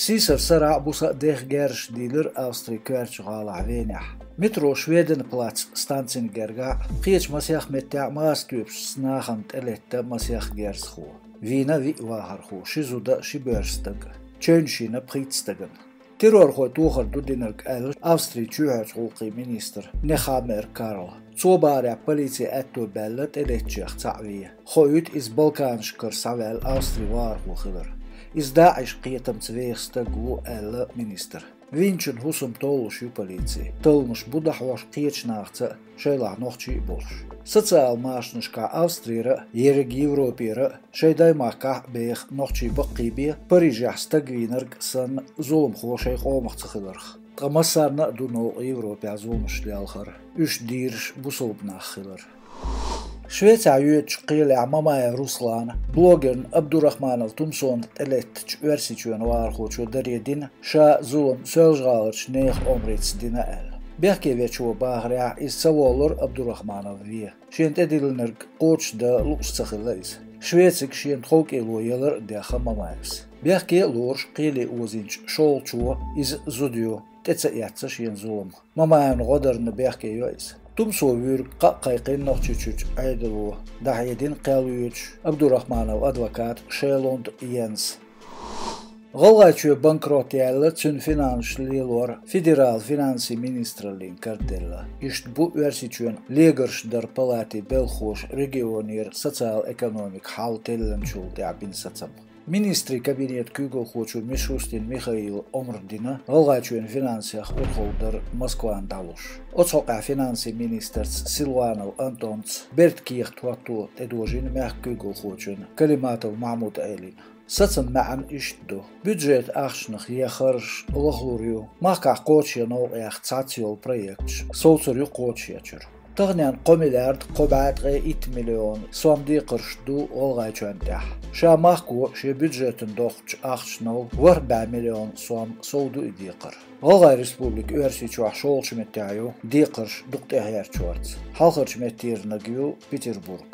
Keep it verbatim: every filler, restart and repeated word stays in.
Сийсара сарахь а, буса а деха герзаш дийлира Австрин коьртачу гӀалахь Венехь. Метро Шведенплац станцин гергахь а, кхечу масех меттехь а маса тоьпашца нахана тӀелетта масех герзахо. Вийна виъ вахархо, ши зуда а, ши боьрша стаг а. Чевнаш йина пхийтта стагана. Террорхой тохар ду динарг аьлла Австрин чоьхьарчу гӀуллакхийн министр Нехаммер Карл. Цо бахарехь, полици аьтто баьлла тӀелеттачех цхьаъ вен. Хоуьйту иза Балканашкара схьаваьлла Австрин вахархо хилар. Иза ДАИШ кхетамца веха стаг ву, аьлла министра. Вийначун хӀусам толлуш ю полици. Талламаш бу дӀахьош кхечу нахаца а, шайлахь нохчий а болуш. Социал машанашкахь Австрера а, ерриг Европера а, шайн даймахкахь а беха нохчий баккхийбе, Парижехь стаг вийнарг санна, зуламхо шайн къомах ца хиларх. Ткъа массарна а ду новкъа Европехь зуламаш лелхар, уьш дийраш бусалба нах хилар. Швецехь йоьдучу кхелехь Мамаев Руслана, блогерна Абдурахманов Тумсона тӀелеттачу Оьрсийчоьнан вахархочо даре дина, ша зулам Соьлжа-ГӀаларчу нехан омрица дина аьлла. Бехке вечо бахарехь, иза ца воллура Абдурахманов вен. Шена тӀедиллинарг кхочушдан лууш ца хилла иза. Швецига шена тховкӀело ялар а дехна Мамаевс. Бехке а лоруш кхеле озийначу шолгӀачо, иза зуда ю, тӀе ца эцна шена зулам. Мамаевна гӀо дарна бехке йо иза. Тумсо вуьйриг кхаъ кхайкхина Нохчийчуьрчу Ӏедало, дӀахьедина кхел йоьдуш Абдурахманов адвоката Шелунда Йенса. ГӀалгӀайчоь банкрот яьлла, цуьнан финансаш лелор федералан финансийн министраллина караделла. Иштта бу Оьрсийчоьнан легарш даран палатин белхахоша регионера социал-экономикан хьал теллинчул тӀаьхьа бина сацам. Министрийн кабинетан куьйгалхочо Мишустин Михаила омра дина ГӀалгӀайчоьнан финансех урхалла дар Москвана дӀалуш. Оцу хьокъехь финансийн министрца Силуанов Антонца бертан кехат хӀотто тӀедожийна мехкан куьйгалхочунна Калиматов Махьмуд-Ӏелина. Сацаман маьӀна иштта ду: бюджетан ахчанах ен харжаш лахлур ю, махкахь кхочушъян новкъа яккха цхьацца йолу проекташ совцур ю кхочушъечуьра. Таханенна кхо миллиард кхо бӀе ткъе итт миллион сом декхарш ду ГӀалгӀайчоьнна тӀехь. Ша махко шен бюджетана доккхучу ахчанал ворхӀ бӀе миллион сом сов ду и декхар. ГӀалгӀай Республика Оьрсийчохь шолгӀачу меттехь ю декхарш дукха тӀехьерчорца. Хьалхарчу меттера ю Петербург.